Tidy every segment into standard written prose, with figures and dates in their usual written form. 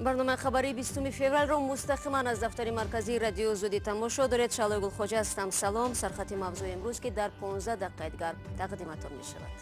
Барномаи хабарии 20 февралро мустақиман аз дафтари марказии Радиои Озодӣ тамошо доред. Шаҳлои Гулхоҷа ҳастам. Салом. Сархати мавзӯи имрӯз, ки дар 15 дақиқаи дигар тақдиматон мешавад.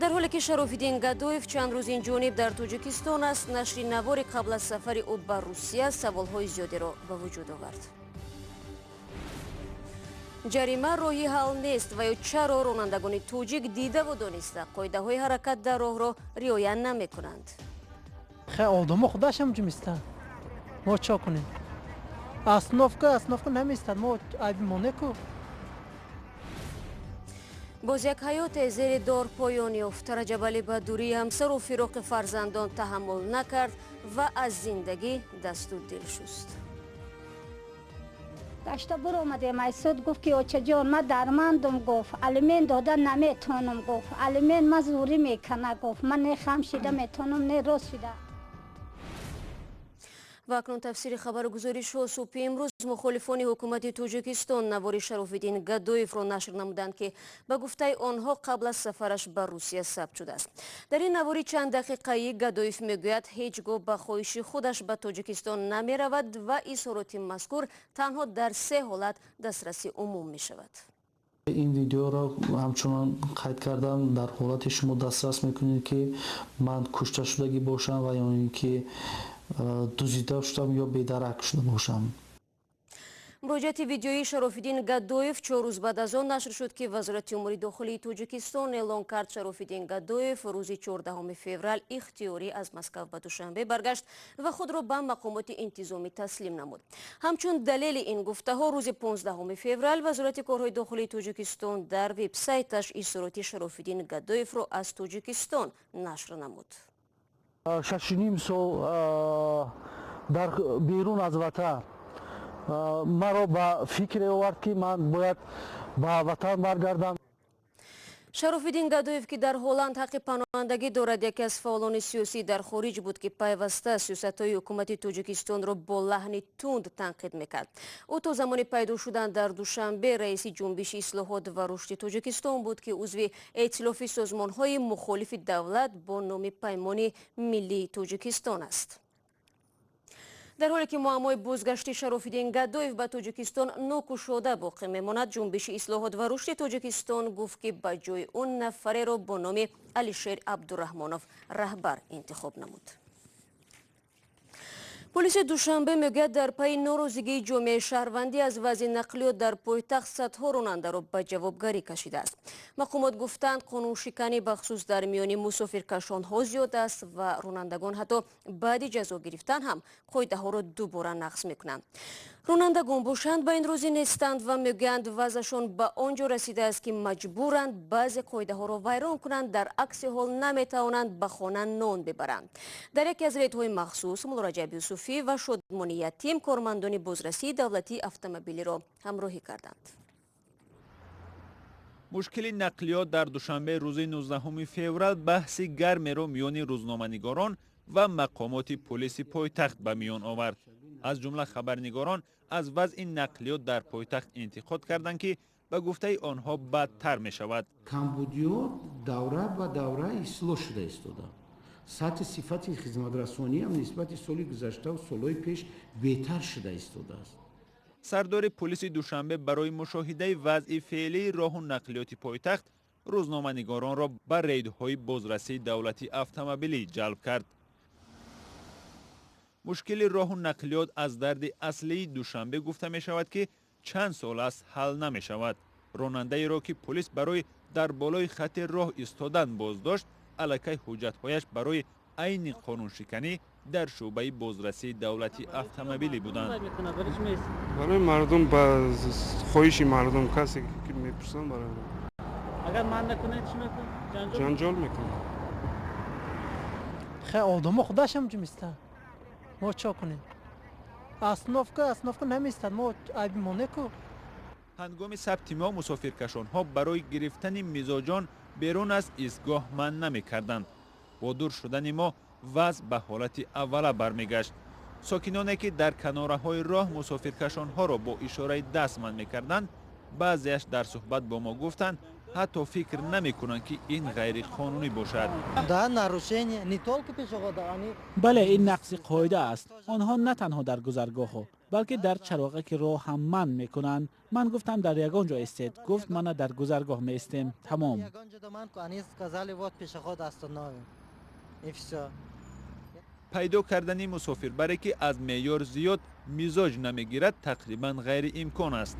Дар ҳоле ки Шарофиддин Гадоев чанд рӯз ин ҷониб дар Тоҷикистон аст, нашри навори қабл аз сафари ӯ ба Русия саволҳои зиёдеро ба вуҷуд овард. Ҷарима роҳи ҳал нест ва ё чаро ронандагони тоҷик дидаву дониста қоидаҳои ҳаракат дар роҳро риоя намекунанд? Хе, одамо худаш ҳамҷу мистанд, мо чо кунем? Остановка, остановка наместад, мо айби мо неку. Боз як ҳаёте зери дор поён ёфт. Раҷабалӣ ба дурии ҳамсару фироқи фарзандон таҳаммул накард ва аз зиндагӣ дасту дил шуст. Гашта буромадем ай суд, гуфт ки: «Очаҷон, ман дармандум», гуфт, «алимент дода наметонам», гуфт, «алимент ма зӯрӣ мекана», гуфт, «ман не хам шида метонам, не рост шида». Ва акнун тафсири хабару гузоришҳо. Субҳи имрӯз мухолифони ҳукумати Тоҷикистон навори Шарофиддин Гадоевро нашр намуданд, ки ба гуфтаи онҳо қабл аз сафараш ба Русия сабт шудааст. Дар ин навори чанд дақиқаӣ Гадоев мегӯяд, ҳеҷ гоҳ ба хоҳиши худаш ба Тоҷикистон намеравад ва изҳороти мазкур танҳо дар се ҳолат дастраси умум мешавад. Ин видеоро ҳамчунон қайд кардам, дар ҳолате шумо дастрас мекунед, ки ман кушта шудагӣ бошам ва ё ин ки дуздида шудам ё бедарак шуда бошам. Муроҷиати видеоии Шарофиддин Гадоев 4 рӯз баъд аз он нашр шуд, ки Вазорати умури дохилии Тоҷикистон эълон кард, Шарофиддин Гадоев рӯзи 14 феврал ихтиёрӣ аз Москав ба Душанбе баргашт ва худро ба мақомоти интизомӣ таслим намуд. Ҳамчун далели ин гуфтаҳо, рӯзи 15 феврал Вазорати корҳои дохилии Тоҷикистон дар вебсайташ изҳороти Шарофиддин Гадоевро аз Тоҷикистон нашр намуд. 6,5 сол дар берун аз ватан маро ба фикре овард, ки ман бояд ба ватан баргардам. Шарофиддин Гадоев, ки дар Ҳолланд ҳаққи паноҳандагӣ дорад, яке аз фаъолони сиёсӣ дар хориҷ буд, ки пайваста сиёсатҳои ҳукумати Тоҷикистонро бо лаҳни тунд танқид мекард. Ӯ то замони пайдо шудан дар Душанбе раиси Ҷунбиши ислоҳот ва рушди Тоҷикистон буд, ки узви эътилофи созмонҳои мухолифи давлат бо номи Паймони миллии Тоҷикистон аст. Дар ҳоле ки муаммои бозгашти Шарофиддин Гадоев ба Тоҷикистон нокушода боқӣ мемонад, Ҷунбиши ислоҳот ва рушди Тоҷикистон гуфт, ки ба ҷои ӯ нафареро бо номи Алишер Абдураҳмонов раҳбар интихоб намуд. Полиси Душанбе мегӯяд, дар пайи норозигии ҷомеаи шаҳрвандӣ аз вазъи нақлиёт дар пойтахт садҳо ронандаро ба ҷавобгарӣ кашидааст. Мақомот гуфтанд, қонуншиканӣ бахусус дар миёни мусофиркашонҳо зиёд аст ва ронандагон ҳатто баъди ҷазо гирифтан ҳам қоидаҳоро дубора нақз мекунанд. Ронандагон бошанд, ба ин розӣ нестанд ва мегӯянд, вазъашон ба он ҷо расидааст, ки маҷбуранд баъзе қоидаҳоро вайрон кунанд, дар акси ҳол наметавонанд ба хона нон бибаранд. Дар яке аз рейдҳои махсус Муллораҷаб Юсуфӣ ва Шодмони Ятим кормандони бозрасии давлатии автомобилиро ҳамроҳӣ карданд. Мушкили нақлиёт дар Душанбе рӯзи 19 феврал баҳси гармеро миёни рӯзноманигорон ва мақомоти полиси пойтахт ба миён овард. Аз ҷумла хабарнигорон аз вазъи нақлиёт дар пойтахт интиқод карданд, ки ба гуфтаи онҳо бадтар мешавад. Камбудиҳо давра ба давра ислоҳ шуда истода, сатҳи сифати хизматрасониам нисбати соли гузаштаву солҳои пеш беҳтар шуда истодааст. Сардори полиси Душанбе барои мушоҳидаи вазъи феълии роҳу нақлиёти пойтахт рӯзноманигоронро ба рейдҳои бозрасии давлатии автомобилӣ ҷалб кард. Мушкили роҳу нақлиёт аз дарди аслии Душанбе гуфта мешавад, ки чанд сол аст ҳал намешавад. Ронандаеро, ки полис барои дар болои хатти роҳ истодан боздошт, аллакай ҳуҷҷатҳояш барои айни қонуншиканӣ дар шӯъбаи бозрасии давлатии автомобилӣ буданд. Барои мардум, ба хоҳиши мардум, касе ки мепурсанд, барои Агар ман накунед, чӣ мекунед? Ҷанҷол мекунам. Хе, одамо худаш ҳамҷу мистанд, мо чо кунем? Остановка, остановка наместад, мо айби мо неку. Ҳангоми сабти мо мусофиркашонҳо барои гирифтани мизоҷон берун аз истгоҳ манъ намекарданд. Бо дур шудани мо вазъ ба ҳолати аввала бармегашт. Сокиноне, ки дар канораҳои роҳ мусофиркашонҳоро бо ишораи даст манъ мекарданд, баъзеаш дар суҳбат бо мо гуфтанд, ҳатто фикр намекунанд, ки ин ғайриқонунӣ бошад. Бале, ин нақзи қоида аст. Онҳо на танҳо дар гузаргоҳҳо, балки дар чароғаки роҳ ҳам манъ мекунанд. Ман гуфтам дар ягон ҷо истед, гуфт мана дар гузаргоҳ меистем. Тамом. Пайдо кардани мусофирбаре, ки аз меъёр зиёд мизоҷ намегирад, тақрибан ғайриимкон аст.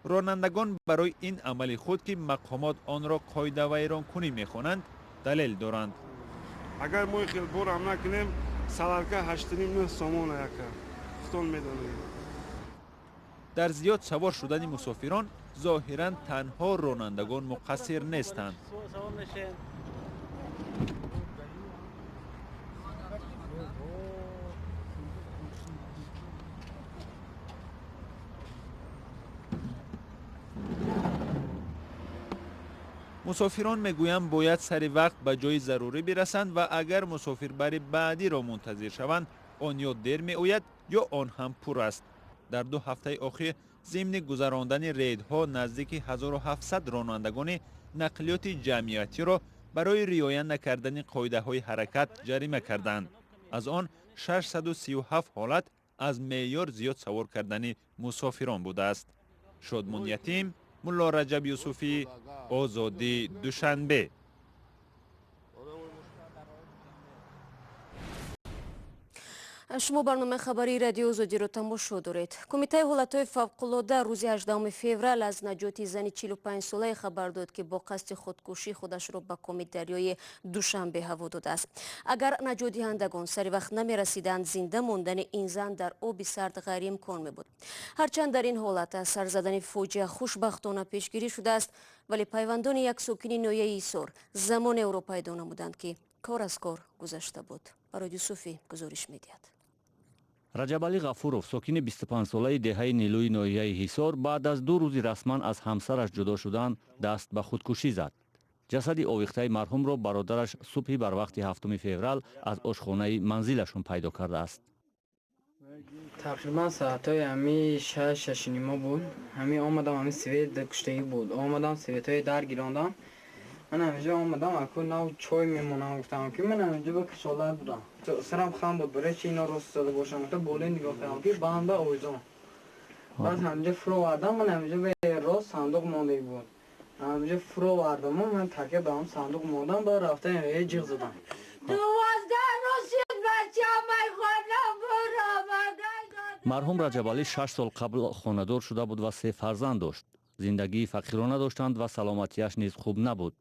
Ронандагон барои ин амали худ, ки мақомот онро қоидавайронкунӣ мехонанд, далел доранд. Агар мо хел борам накунем, саларка 8,5 сомона яка. Худтон медонед. Дар зиёд савор шудани мусофирон зоҳиран танҳо ронандагон муқассир нестанд. Мусофирон мегӯянд, бояд сари вақт ба ҷои зарурӣ бирасанд ва агар мусофирбари баъдиро мунтазир шаванд, он ё дер меояд, ё он ҳам пур аст. Дар 2 ҳафтаи охир зимни гузарондани рейдҳо наздики 1700 ронандагони нақлиёти ҷамъиятиро барои риоя накардани қоидаҳои ҳаракат ҷарима карданд. Аз он 637 ҳолат аз меъёр зиёд савор кардани мусофирон будааст. Шодмон Ятим, Мулло Раҷаб Юсуфӣ, Озодӣ, Душанбе. Шумо барномаи хабарии Радиои Озодиро тамошо доред. Кумитаи ҳолатҳои фавқулода рӯзи 18 феврал аз наҷоти зани 45-солае хабар дод, ки бо қасди худкушӣ худашро ба коми дарёи Душанбе ҳаво додааст. Агар наҷотдиҳандагон сари вақт намерасиданд, зинда мондани ин зан дар оби сард ғайриимкон мебуд. Ҳарчанд дар ин ҳолат аз сар задани фоҷиа хушбахтона пешгирӣ шудааст, вале пайвандони як сокини ноҳияи Ҳисор замоне ӯро пайдо намуданд, ки кор аз кор гузашта буд. Барои Юсуфӣ гузориш медиҳад. Раҷабалӣ Ғафуров, сокини 25-солаи деҳаи Нилӯи ноҳияи Ҳисор, баъд аз 2 рӯзи расман аз ҳамсараш ҷудо шудан даст ба худкушӣ зад. Ҷасади овехтаи марҳумро бародараш субҳи барвақти 7 феврал аз ошхонаи манзилашон пайдо кардааст. Тақрибан соатҳои ҳами 6-6:30 буд. Ҳами омадам, ҳами свет куштагӣ буд. Омадам, светҳои дар гирондам. Ман ҳаминҷо омадам, аку нав чой мемонам, гуфтам ки ман ҳаминҷо ба кашолат будам. Сарам хам буд, барои чи ино рост истода бошам, гуфта болои нигоҳ кардам ки банда овезон. Баъд ҳаминҷо фуровардам, ман ҳаминҷо ба рост сандуқ мондагӣ буд. Ҳаминҷо фуровардам, ман такя ба ҳам сандуқ мондам, баъд рафта ҷиғ задам. 12 рӯз шуд бачаам хона буромада. Марҳум Раҷабалӣ 6 сол қабл хонадор шуда буд ва 3 фарзанд дошт. Зиндагии фақирона доштанд ва саломатиаш низ хуб набуд.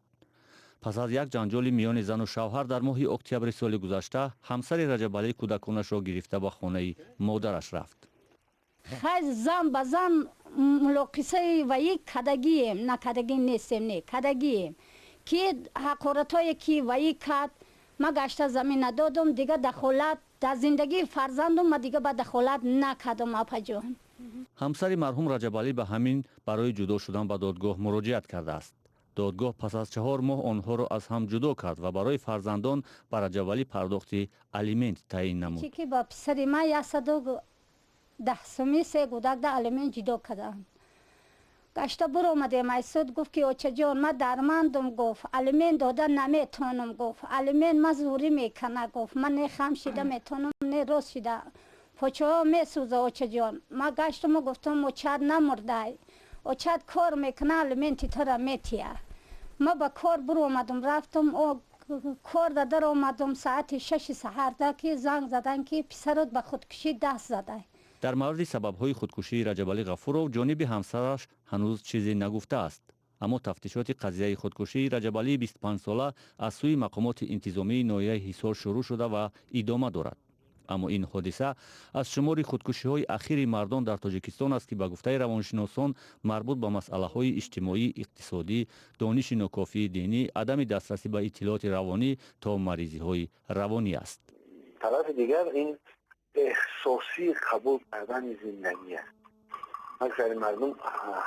Пас аз як ҷанҷоли миёни зану шавҳар дар моҳи октябри соли гузашта ҳамсари Раҷабалӣ кӯдаконашро гирифта ба хонаи модараш рафт. Хай зан ба зан мулоқисаи ваи кадагием, на кадагӣ нестем, не кадагием, ки ҳақоратҳое ки ваи кард, ма гашта замин надодум, дига дахолат дар зиндагии фарзандум ма дига ба дахолат накардум, апаҷон. Ҳамсари марҳум Раҷабалӣ ба ҳамин барои ҷудо шудан ба додгоҳ муроҷиат кардааст. Додгоҳ пас аз 4 моҳ онҳоро аз ҳам ҷудо кард ва барои фарзандон ба Раҷабалӣ пардохти алимент таъин намуд. Ки ба писари ман 110 сомӣ се гудак да алимент ҷудо кардам. Гашта буромадем ай суд, гуфт ки очаҷон, ман дармандум, гуфт алимент дода наметонам, гуфт алимент ман зурӣ мекана, гуфт ман не хам шида метонам, не рост шида, почаҳо месӯза очаҷон. Ман гаштуму гуфтам очат намурдай, очат кор мекуна, алименти тура метия. Ма ба кор буромадум, рафтум, кор да даромадум соати 6 саҳарда, ки занг задан ки писарот ба худкушӣ даст задай. Дар мавриди сабабҳои худкушии Раҷабалӣ Ғафуров ҷониби ҳамсараш ҳанӯз чизе нагуфтааст. Аммо тафтишоти қазияи худкушии Раҷабалии 25-сола аз сӯи мақомоти интизомии ноҳияи Ҳисор шурӯъ шуда ва идома дорад. Аммо ин ҳодиса аз шумори худкушиҳои ахири мардон дар Тоҷикистон аст, ки ба гуфтаи равоншиносон марбут ба масъалаҳои иҷтимоӣ, иқтисодӣ, дониши нокофии динӣ, адами дастрасӣ ба иттилооти равонӣ то маризиҳои равонӣ аст. Тарафи дигар ин эҳсосӣ қабул кардани зиндагӣ аст. Аксари мардум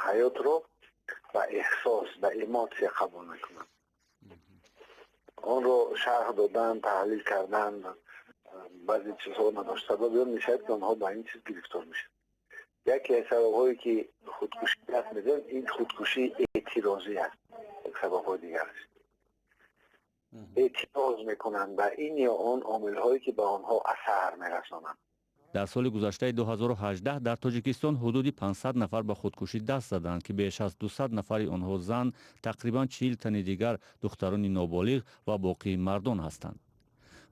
ҳаётро ба эҳсос, ба эмотсия қабул мекунанд. Онро шарҳ додан, таҳлил кардан, баъзе чизҳо надошт, сабаби он мешавад, ки онҳо ба ин чиз гирифтор мешаванд. Яке аз сабабҳое, ки худкушӣ даст мезананд, ин худкушии эътирозӣ аст. Як сабабҳои дигараш, эътироз мекунанд ба ин ё он омилҳое, ки ба онҳо асар мерасонанд. Дар соли гузаштаи 2018 дар Тоҷикистон ҳудуди 500 нафар ба худкушӣ даст заданд, ки беш аз 200 нафари онҳо зан, тақрибан 40 тани дигар духтарони ноболиғ ва боқии мардон ҳастанд.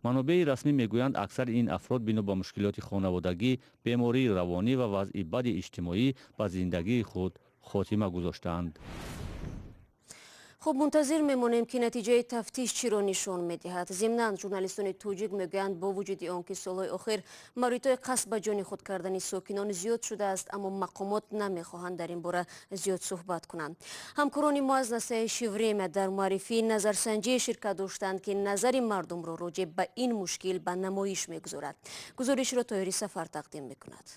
Манобеи расмӣ мегӯянд, аксари ин афрод бино ба мушкилоти хонаводагӣ, бемории равонӣ ва вазъи бади иҷтимоӣ ба зиндагии худ хотима гузоштаанд. Хуб, мунтазир мемонем, ки натиҷаи тафтиш чиро нишон медиҳад. Зимнан, журналистони тоҷик мегӯянд, бо вуҷуди он ки солҳои охир мавридҳои қасд ба ҷони худ кардани сокинон зиёд шудааст, аммо мақомот намехоҳанд дар ин бора зиёд суҳбат кунанд. Ҳамкорони мо аз «Настоящее время» дар муаррифии назарсанҷие ширкат доштанд, ки назари мардумро роҷеъ ба ин мушкил ба намоиш мегузорад. Гузоришро Тоҳири Сафар тақдим мекунад.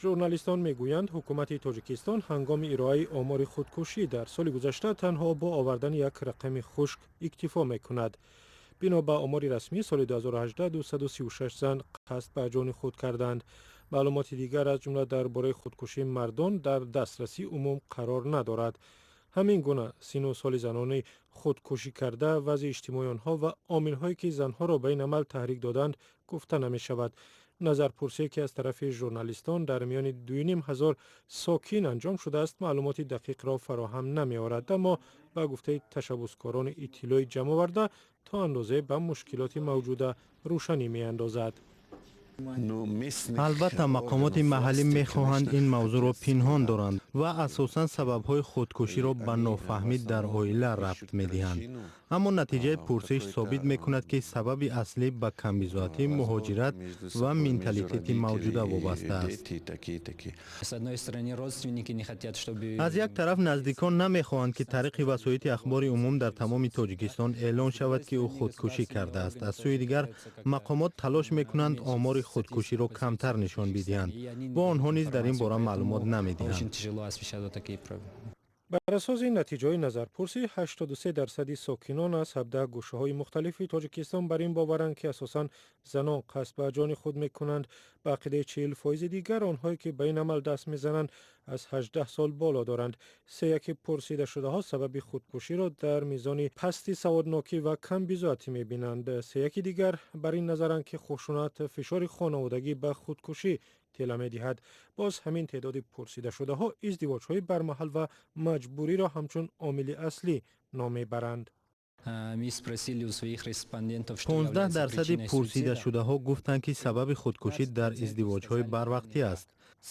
Журналистон мегӯянд, ҳукумати Тоҷикистон ҳангоми ироаи омори худкушӣ дар соли гузашта танҳо бо овардани як рақами хушк иктифо мекунад. Бино ба омори расмӣ, соли 2018 236 зан қасд ба ҷони худ карданд. Маълумоти дигар, аз ҷумла дар бораи худкушии мардон, дар дастрасии умум қарор надорад. Ҳамин гуна сину соли занони худкушӣ карда, вазъи иҷтимоии онҳо ва омилҳое, ки занҳоро ба ин амал таҳрик доданд, гуфта намешавад. Назарпурсие, ки аз тарафи журналистон дар миёни 2500 сокин анҷом шудааст, маълумоти дақиқро фароҳам намеорад, аммо ба гуфтаи ташаббускорони иттилои ҷамъоварда, то андозе ба мушкилоти мавҷуда рӯшанӣ меандозад. Албатта, мақомоти маҳаллӣ мехоҳанд ин мавзӯъро пинҳон доранд ва асосан сабабҳои худкуширо ба нофаҳмӣ дар оила рабт медиҳанд. Аммо натиҷаи пурсиш собит мекунад, ки сабаби аслӣ ба камбизоатӣ, муҳоҷират ва менталитети мавҷуда вобаста аст. Аз як тараф, наздикон намехоҳанд, ки тариқи васоити ахбори умум дар тамоми Тоҷикистон эълон шавад, ки ӯ худкушӣ кардааст. Аз сӯи дигар, мақомот талош мекунанд омори худкуширо камтар нишон бидиҳанд ва онҳо низ дар ин бора маълумот намедиҳанд. Бар асоси натиҷаҳои назарпурсӣ, 83% сокинон аз 17 гӯшаҳои мухталифи Тоҷикистон бар ин боваранд, ки асосан занон қасд ба ҷони худ мекунанд. Ба ақидаи 40% дигар, онҳое, ки ба ин амал даст мезананд, аз 18 сол боло доранд. Сеяки пурсидашудаҳо сабаби худкуширо дар мизони пасти саводнокӣ ва камбизоатӣ мебинанд. Сеяки дигар бар ин назаранд, ки хушунат, фишори хонаводагӣ ба худкушӣ тела медиҳад. Боз ҳамин теъдоди пурсидашудаҳо издивоҷҳои бармаҳал ва маҷбуриро ҳамчун омили аслӣ ном мебаранд. 15% пурсидашудаҳо гуфтанд, ки сабаби худкушӣ дар издивоҷҳои барвақтӣ аст.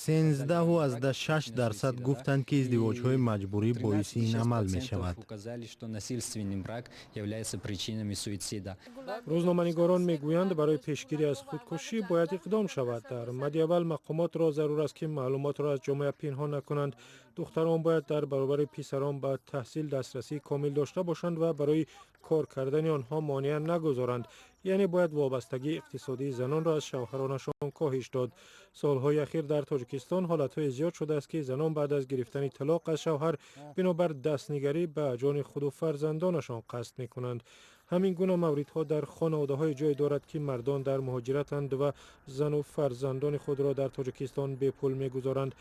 13,6% гуфтанд, ки издивоҷҳои маҷбурӣ боиси ин амал мешавад. Рӯзноманигорон мегӯянд, барои пешгирӣ аз худкушӣ бояд иқдом шавад. Дар мадди аввал мақомотро зарур аст, ки маълумотро аз ҷомеа пинҳон накунанд. Духтарон бояд дар баробари писарон ба таҳсил дастрасии комил дошта бошанд ва барои кор кардани онҳо монеа нагузоранд, яъне бояд вобастагии иқтисодии занонро аз шавҳаронашон коҳиш дод. Солҳои ахир дар Тоҷикистон ҳолатҳое зиёд шудааст, ки занон баъд аз гирифтани талоқ аз шавҳар бинобар дастнигарӣ ба ҷони худу фарзандонашон қасд мекунанд. Ҳамин гуна мавридҳо дар хонаводаҳое ҷой дорад, ки мардон дар муҳоҷиратанд ва зану фарзандони худро дар Тоҷикистон бепул мегузоранд.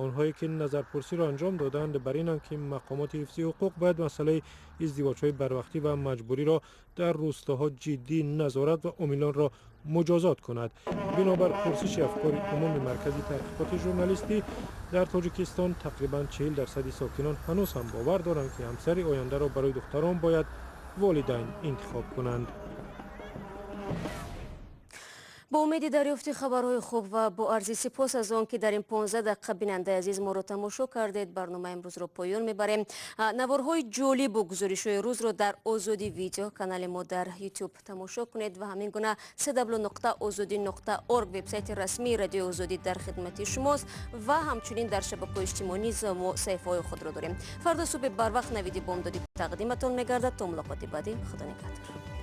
Онҳое, ки назарпурсиро анҷом доданд, бар инанд, ки мақомоти ҳифзи ҳуқуқ бояд масъалаи издивоҷҳои барвақтӣ ва маҷбуриро дар рӯстоҳо ҷиддӣ назорат ва омилонро муҷозот кунад. Бинобар пурсиши афкори умуми Маркази таҳқиқоти журналистӣ, дар Тоҷикистон тақрибан 40% сокинон ҳанӯз ҳам бовар доранд, ки ҳамсари ояндаро барои духтарон бояд волидайн интихоб кунанд. Бо умеди дарёфти хабарҳои хуб ва бо арзи сипос аз он, ки дар ин 15 дақиқа, бинандаи азиз, моро тамошо кардед, барномаи имрӯзро поён мебарем. Наворҳои ҷолибу гузоришҳои рӯзро дар Озодӣ Видео, канали мо дар Ютуб, тамошо кунед ва ҳамин гуна cw.ozodi.org, вебсайти расмии Радиои Озодӣ, дар хидмати шумост ва ҳамчунин дар шабакаҳои иҷтимоӣ низ мо саҳифаҳои худро дорем. Фардо субҳи барвақт Навиди бомдодӣ тақдиматон мегардад. То мулоқоти баъдӣ, Худо нигаҳдор.